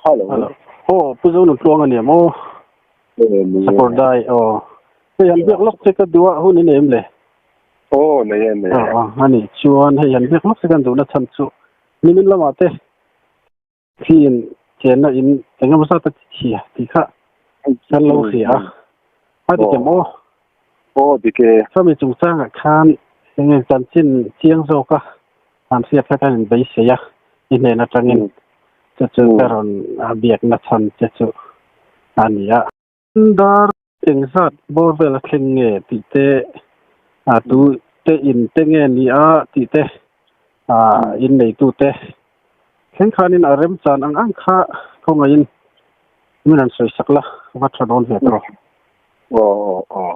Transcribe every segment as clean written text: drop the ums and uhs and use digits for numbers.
Hello. Hello. Aw, Pu Zo Nutluang a ni em aw? Support dai aw. Hei han biak lawk che ka duh a hun i nei em le? Aw, nei e, nei e. Aw, a nih chuan hei han biak lawk che kan duhna chhan chu nimin lamah te thliin chenna in eng emaw zat a ti chhia tih kha kan lo hria a. A dik em aw? Aw, dik e. Chumi chungchangah khan eng eng chanchin chiang zawk a an hriat kha kan inbeisei a, i hnen atangin chu chu ka rawn biakna chhan che chu a ni a. Dar engzat bawr vel a thleng nge tih te, a tu te in te nge ni a tih te, a in neitu te thleng khanin a remchan ang ang kha khawngaihin min rawn sawisak la, va tha dawn ve tawh. Aw aw.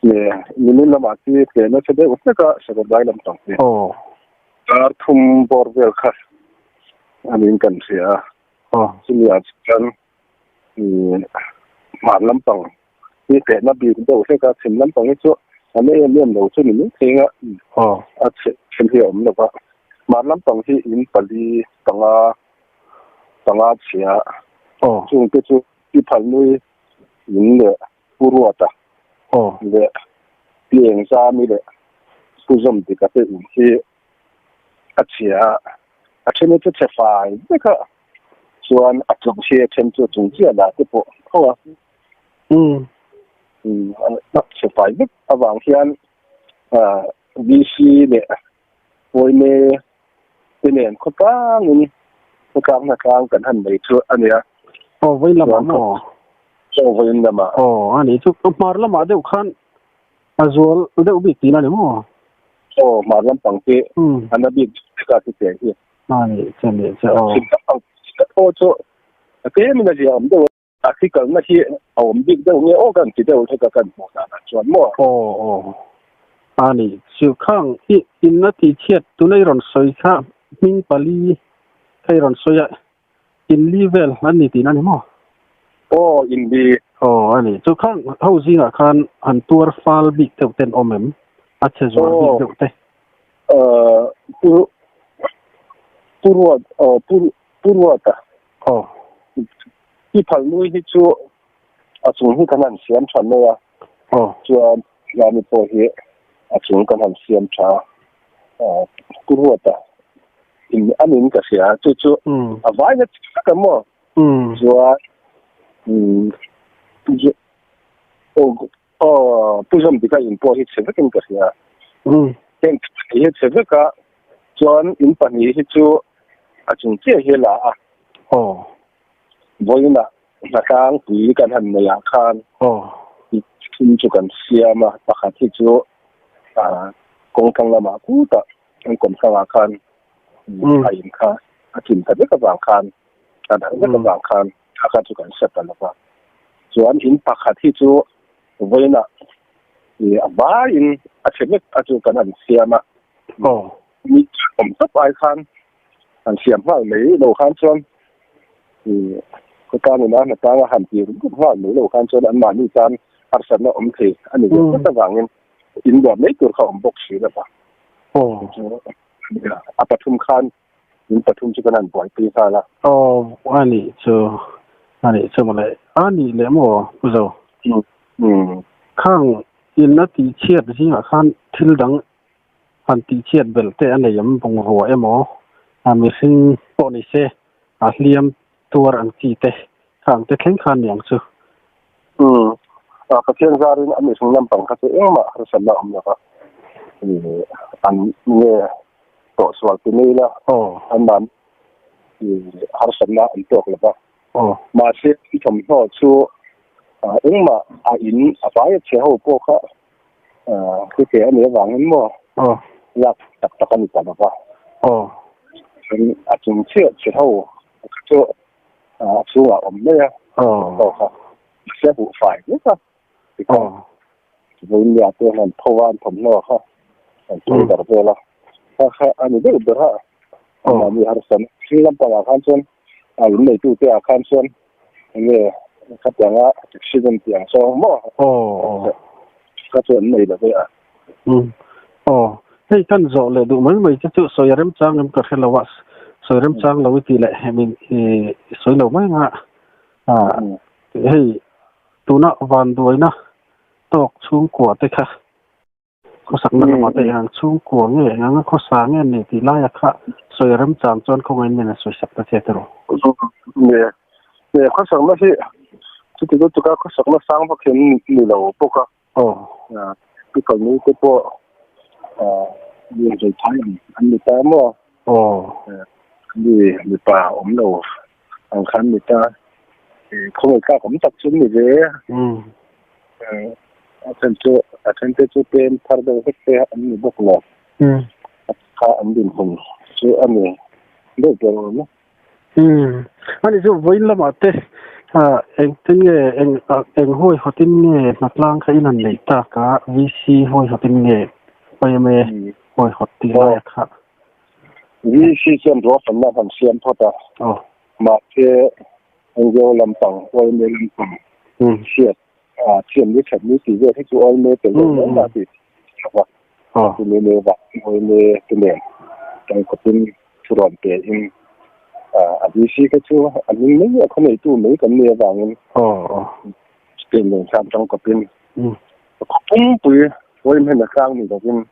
Nge nimin lamah chi tle nasa deuh hlek a Sarawdai lam tang hi. Aw. Dar thum bawr vel kha a niin kan hria a. Aw. Chumi ah chuan hmar lampang hi tlehna bik deuh hlek a, chhim lampang hi chu a na em em lo chu ni mai thei a. Aw. A chhe hi a awm lo va. Hmar lampang hi in pali panga panga chhia. Aw. Chungte chu i phalnui in leh Pu Ruata leh Pi Engzami leh Pu Zawmdika te in hi a chhia a, a then hi chu chhe fai vek a, chuan a tluk hi a then chu chung chiah lah te pawh tho a. A chhe fai vek avang hian VC leh Pawime te nen khawtlangin khawtlang hnatlang kan han nei chu a nia. Aw vawiin lamah maw? Aw vawiin lamah. Aw a ni chu hmar lamah deuh khan a zual deuh bik tihna a ni maw? Aw hmar lampang te a na bik vek a chutiang hi. A ni che ni che aw. Chhim lampang aw chu a tlemin a zia awm deuh a. A thi kalna hi a awm bik deuh nge aw kan ti deuh hlek a kan hmuh danah chuan maw? Aw aw. A ni, chu khang i in a tih chhiat tuna i rawn sawi kha hming pali kha i rawn sawi a, in li vel an ni tihna a ni maw? Aw, in li. Aw, a ni. Chu khang ho zingah khan han tuar fal bik deuh ten awm em? A chhe zual bik deuh te? Aw, pu pu ruat aw pu pu ruata. Aw. I phal nui hi chu a chung hi kan han siam tha mai a, chuan Rami pawh hi a chung kan han siam tha a, Pu Ruata in a nin ka hria chu chu a vai na chi tak a maw? Chuan aw Pu Zawmdika in pawh hi chhe vekin ka hria. Heng pahnih hi chhe vek a, chuan in pahnih hi chu a chung chiah hi a la a. Vawiinah hnatlang pui kan han neih ah khan thim chu kan siam a, pakhat hi chu kawngthlang lamah kutah an kawmthlang ah khan a in kha a thim ta vek avang khan a darh vek avang khan a kha chu kan hre ta lo va. Chuan in pakhat hi chu vawiinah a vaiin a chhe vek a chu kan han siam a, mi awm tawp ai khan Han siam nghal mai lo khan chuan khawtlang ina hnatanga han tir dup nghal mai lo khan chuan anmahni tan harsatna awm thei a ni ve tlat avangin in luah mai tur kha awm bawk si lo va. A pathum khan in pathum chu kan han buaipui nghal a. Aw a nih chu a nih chu mawle a nih leh maw Pu Zo? Khang in a tihchhiat zingah khan thil dang Han tihchhiat belh te a nei em bungrua emaw a mihring pawh ni se a hliam tuar ang chi te kha ang te thleng khan ni ang chu. Umm a Pathian zarin a mihring lampang kha chu engmah harsatna a awm lo va, an nge tawhsual ti mai ila an mahni harsatna an tawk lo va, mahse thawmhnaw chu engmah a in a vai a chhe ho pawh kha Hriatfiah a nih avangin maw lak tak tak a ni ta lo va. Chuan a chung chiah che ho kha chu a chhungah a awm mai a, ho kha mahse a huh fai vek a. Tikhan vawiin te hian tho a, an thawmhnaw kha an tho darh vel a, kha kha a ni deuh ber a. Mahni harsatna thil lampangah khan chuan a lung neitute ah khan chuan Enge khatianga accident tih ang saw maw? Aw. Kha chu an nei lo ve a. Umm. Aw. Hei kan zawh leh duh mai mai te chu sawi a remchang em ka hre lo a. Sawi remchang lo i tih leh min sawi lo mai anga hei tuna vanduaina tawk chhungkua te kha khawsakna lamah te eng ang chhungkua nge eng anga khawsa nge ni tih laia kha sawi remchang chuan khawngaih min a sawi sak ta che tiraw. Nge khawsakna hi chuti lutuka khawsakna sang vak hian ni lo bawk a. Aw. Pi Kalnui te pawh mi zai thai an ni ta maw? Aw. Mi mipa awm lo ang khan ni ta. Khawngaih tlak awm tak chu ni ve. A then chu a then te chu pem thar deuh vek te an ni bawk lo. Kha an dinhmun chu a ni deuh ber awm e. Umm ani chu vawiin lamah te engtin nge eng eng huai hawtin nge hnatlang kha in han neih tak a VC huai hawtin nge YMA huai hawt tih lai a kha. VC chuan ruahmanna han siam phawt a mahse NGO lampang YMA lampang hriat thiam ni that ni tih vel hi chu YMA tel lo mai mai tih a Chumi ni vang YMA te nen tangkawpin thu rawn pe in a VC kha chu a ning mai a khaw neitu mai kan ni avangin Spain nen khan tangkawpin khaw pumpui YMA hnatlang ni lovin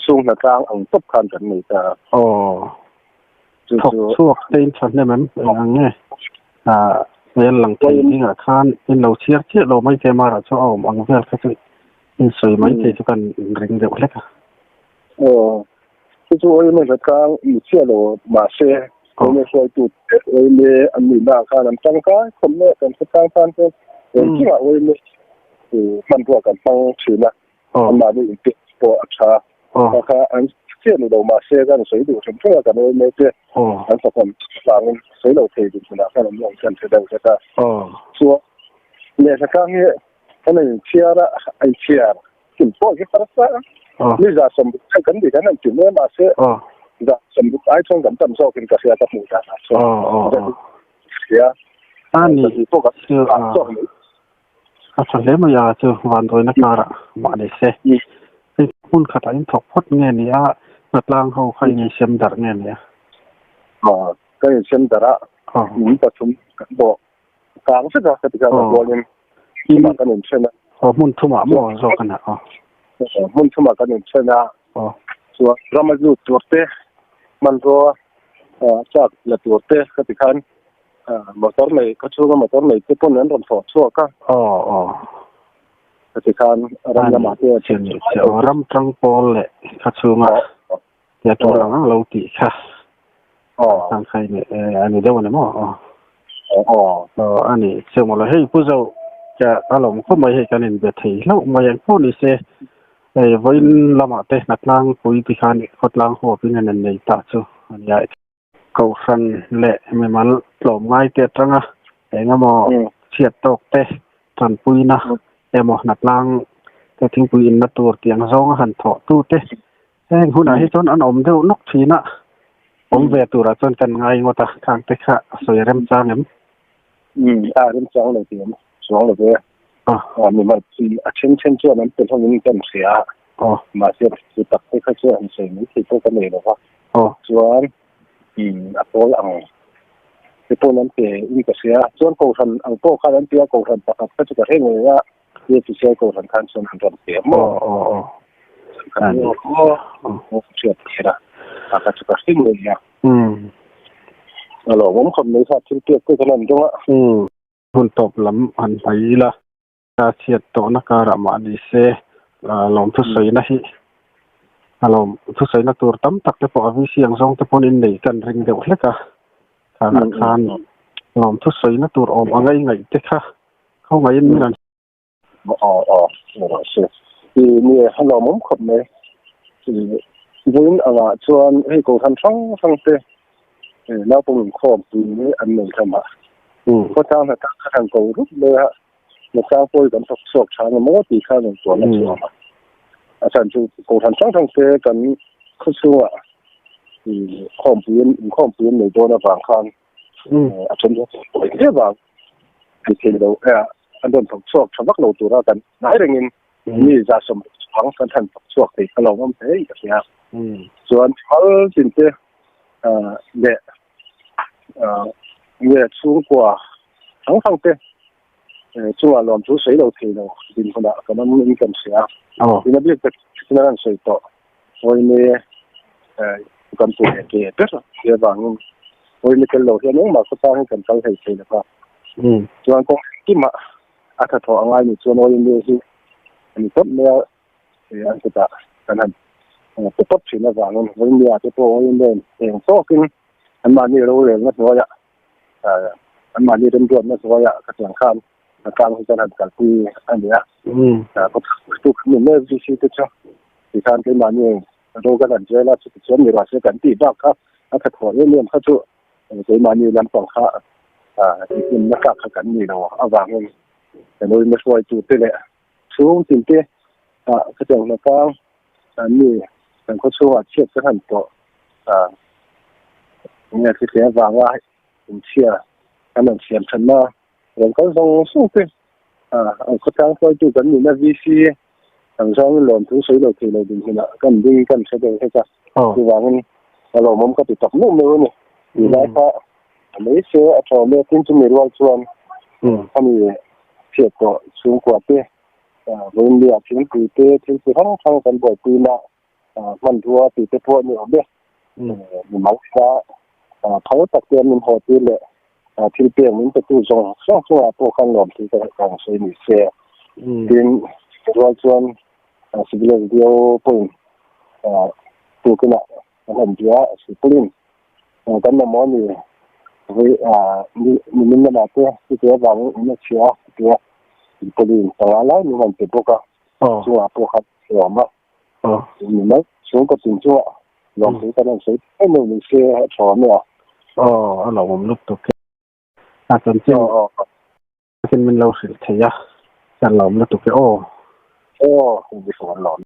chung hnatlang ang tawp khan kan nei ta a. Chu chu Thawk chhuak te in thahnem em eng ang nge hmel lang thei dingah khan in lo chhiar chiah lo mai te marah chu a awm ang vel kha chu in sawi mai thei chu kan ring deuh hlek a. Aw, chu chu awime hlatlang ni chiah lo mahse awime hruaitu te awime an nihna ah khan an tangkai khawp mai a, kan hretlang tan chuan engkimah awime hmanrua kan hmang thin a, anmahni inpek pawh a tha. Kha kha an chiah ni lo mahse kan sawi duh hrim hrim a, kan awime te an fakawm vangin sawi lo thei dinhmunah khan an awm kan hre deuh hlek a. Chuan lehkhatlang hi Kan inchhiar a, a inchhiar kim pawh hi harsa a. Mi 160 khan kan dik an han ti mai a, mahse 160 ai chuan kan tam zawkin ka hria ka hmuh danah chuan. Hria. A ni pawh ka zawk mai. A tha hle mai a chu vanduaina karah mah ni se. Hei hmun khatah in thawk phawt nge ni a, hnatlang ho kha in insem darh nge ni a? Ka insem darh a, min pathum kan bawh. Kang vek a ka ti kha ka rualin thumah kan inthen a. Aw hmun thumah maw zawk a na aw. Hmun thumah kan inthen a. Aw. Chuan ram a lut tur te hmanrua chak la tur te ka ti khan motor nei ka chhunga motor nei te pawn an rawn thawh chhuak a. Aw aw. Ka ti khan ram lamah te a chen. Ram tang pawl leh ka chhunga tia tul ang ang lo tih kha. Ang khai ni a ni deuh a ni maw? Aw. Aw a ni chiang maw lo. Hei Pu Zo ka a lawm khawp mai hei kan inbe thei hlauh mai ang pawh ni se hei vawiin lamah te hnatlang pui ti khan khawtlang huapin an innei ta chu a nia. Kohhran leh mimal tlawm ngai te atanga engemaw chhiat tawk te tanpuina emaw hnatlang te thingpui inna tur tiang zawnga han thawh tu te Heng hunah hi chuan an awm deuh nawk thin a, awm ve turah chuan kan ngai ngawt a, khang te kha a sawi remchang em? Umm, a remchang lo tih awm chuang lo ve. Aw, mi mal chi a then then chuan an pe hlawmin kan hria a, mahse chu tak te kha chuan han sawi mai thei pawh ka nei lo va. Chuan, umm, a pawl ang te pawhin an pe in ka hria. Chuan Kohhran ang pawh khan an ti a, Kohhran pakhat kha chu ka hre ngei a, He Official Kohhran khan chuan an rawn pe maw? Aw aw aw. Kan ni aw aw hriat thir a. A ka chu ka hring ngei a. Umm. A lawmawm khawp mai kha thil pek te kan an dawng a. Umm. Hun tawp lam han hmai ila. Ka chhiat tawhna karah mah ni se lawm thusawina hi a lawm thusawina tur tam tak te pawh a VC ang zawng te pawn in nei kan ring deuh hlek a. Khanah khan lawm thusawina tur awm anga i ngaih te kha Khawngaihin min an. Aw aw ni rawh se. I ni a lawmawm khawp mai. I vawiin angah chuan hei Kohhran hrang hrang te naupang inkhawm pui an nei hlawm a. Khawtlang hna tak kha han ko rup mai a, hnatlang pawh hi kan thawk chhuak tha ang emaw tih kha rawn tuahna chhuak a. A chhan chu Kohhran hrang hrang te kan khawchhungah khawmpui inkhawmpui an nei dawn avang khan a then chu pawi hle vang ti thei lo an rawn thawk chhuak tha vak lo tura kan ngai rengin mi 120 chuang kan han thawk chhuak thei kha lo awm hle in ka hria. Chuan thal tin te Leh nge chhungkua hrang hrang te chungah lawm chu sawi lo thei lo dinhmunah kan awm in kan hria a. Tin a bik tak chuan an sawi tawh Awime kan pu leh ke ber si avangin Awime tel lo hian engmah khawtlang hi kan kal thei thei lo va. Chuan kawng engkimah a tha thawh a ngai nih chuan Awime hi a ni tawp mai a. An kutah kan han pe tawp thin avangin Vawinia te pawh Vawiin eng tawkin anmahni rorelna hnuaiah anmahni remruatna hnuaiah ka tiang khan a tlang hi kan han kalpui a ni a. Tu kan ni mek VC te chu tikhan keimahni ro kan han rel a, chuti chuan mi ruahseh kan tih bak kha a tha thuah em em kha chu keimahni lampang kha inhlimna tlak kha kan ni lo avangin kan rawlna hruaitute leh Chhung tin te ah ka chauh hna tang an ni kan khaw chhungah chhiat ka hlan tawh ah enge thli avanga inchhia an rawn siam thanna rawn kal zawng zawng te ah an khawtlang hruaitu kan nihna VC ang zawngin lawmthu sawi lo thei lo dinhmunah kan ding kan hre deuh hlek a chuvangin a lawmawm ka ti tak meuh meuh a ni tih lai kha a mai se a tha awm e tin chumi rual chuan khami chhiat tawh chhungkua te vawiinlia thingpui te thil chi hrang hrang kan buaipui na hmanrua tih te pawh a ni awm e mi mausa phal tak te min haw tir leh thil pek min pe tu zawng zawng chungah pawh khan lawm thil ka ang sawi ni se tin rual chuan civil SDO pawhin tukinah Kan han bia a sikul in kan mamawh a ni. Vui nimin lamah te chuti avangin in a chhia a tia Silpaulin panga lai min han pe bawk a, chungah pawh khan a awm a. Ni mai chhungkaw tin chungah lawmthu kan han sawi em em ni se a tha awm e a. Aw a lo awm lutuk e. A chanchin takin min lo hrilh thei a, ka lawm lutuk e aw. Aw, hei hi ka lawm.